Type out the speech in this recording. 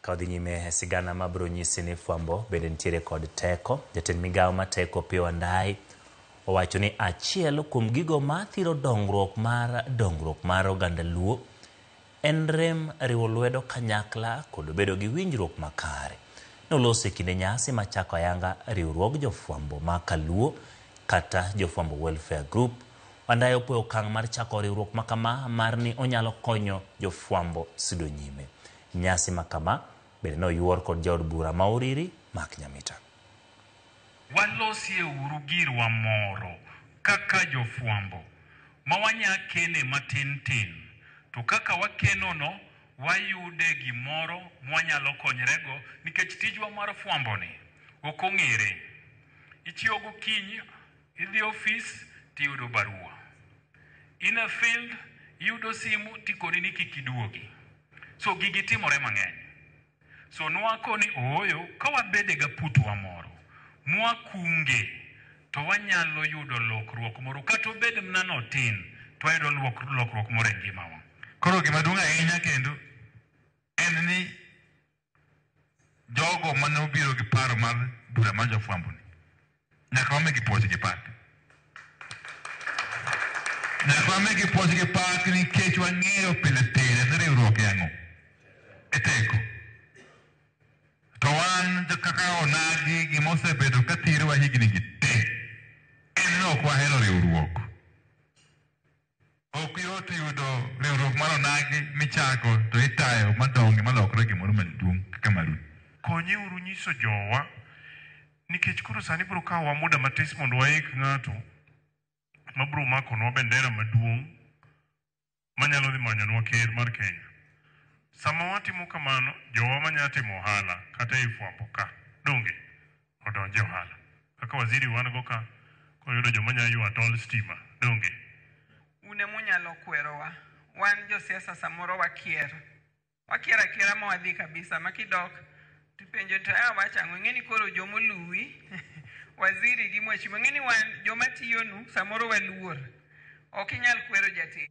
Ka wadhi nyime e sigana ma biro nyisi ni fwambo bende nitiere kod teko, jatend migawo ma teko Opiyo Wandayi owacho ni achiel kuom gigo ma thiro dongruok mar oganda Luo en rem riwo lwedo kanyakla kod bedo gi winjruok makare. Noloso e kinde nyasi machako ayanga riwruog jofwambo ma Kaluo kata Jofwambo Welfare Group. Wandayi opuoyo okang' mar chako riwruok makama mar ni onyalo konyo jofwambo sudo nyime. Nyasi makama bende noyuor kod jaod bura ma Uriri Mark Nyamita. Walosie uru girwa moro kaka jofwambo ma wanya kene matin tin to kaka wakeno no wayude gimoro mwanyalo konyrego nikech tijwa mar fwambo ni ok ong'ere. Ichiewo gokinyi idhi ofis tiyudo barua. In e field iyudo simu tikoni ni kik iduogi. So gigi timore mang'eny. So nwako ni ooyo ka wabede gaputwa moro mwakunge to wanyalo yudo lokruok moro kata obed mana notin to wayudo lokruok moro e ngimawa. Koro gima duong' ahinya kendo en ni jogo mane obiro gi paro mar bura mar jofwambo ni nyaka wamigi puoch gi pak. Nyaka wamigi puoch gi pak nikech wang'eyo pile pile ni riwruok e ang'o? E teko. To wan kaka onagi gima osebedo ka thirowa higni gi te en ni ok wahero riwruok. Ok yot yudo riwruok mar onagi michako to itayo madongi malokre gimoro maduong' kaka maru. Konyeuru nyiso jowa nikech koro sani biro kawowa muda matis mondo waik ng'ato mabiro makonwa bendera maduong' manyalo dhi manyonwa ker mar Kenya. Sama watimo kamano, jowa manya timo ohala kata ei fwambo ka, donge odonje ohala. Kaka waziri wan go ka, koyudo joma nya ywa tol stima, donge. Un emunyalo kwerowa. Wan josiasa samoro wakier. Wakier akiera ma wadhi kabisa ma kidok tipenjo to a wacho ang'o ing'e ni koro jomoluwi waziri gi mheshimiwa ing'e ni wan joma tiyonu samoro waluor. Ok inyal kwero jatelo.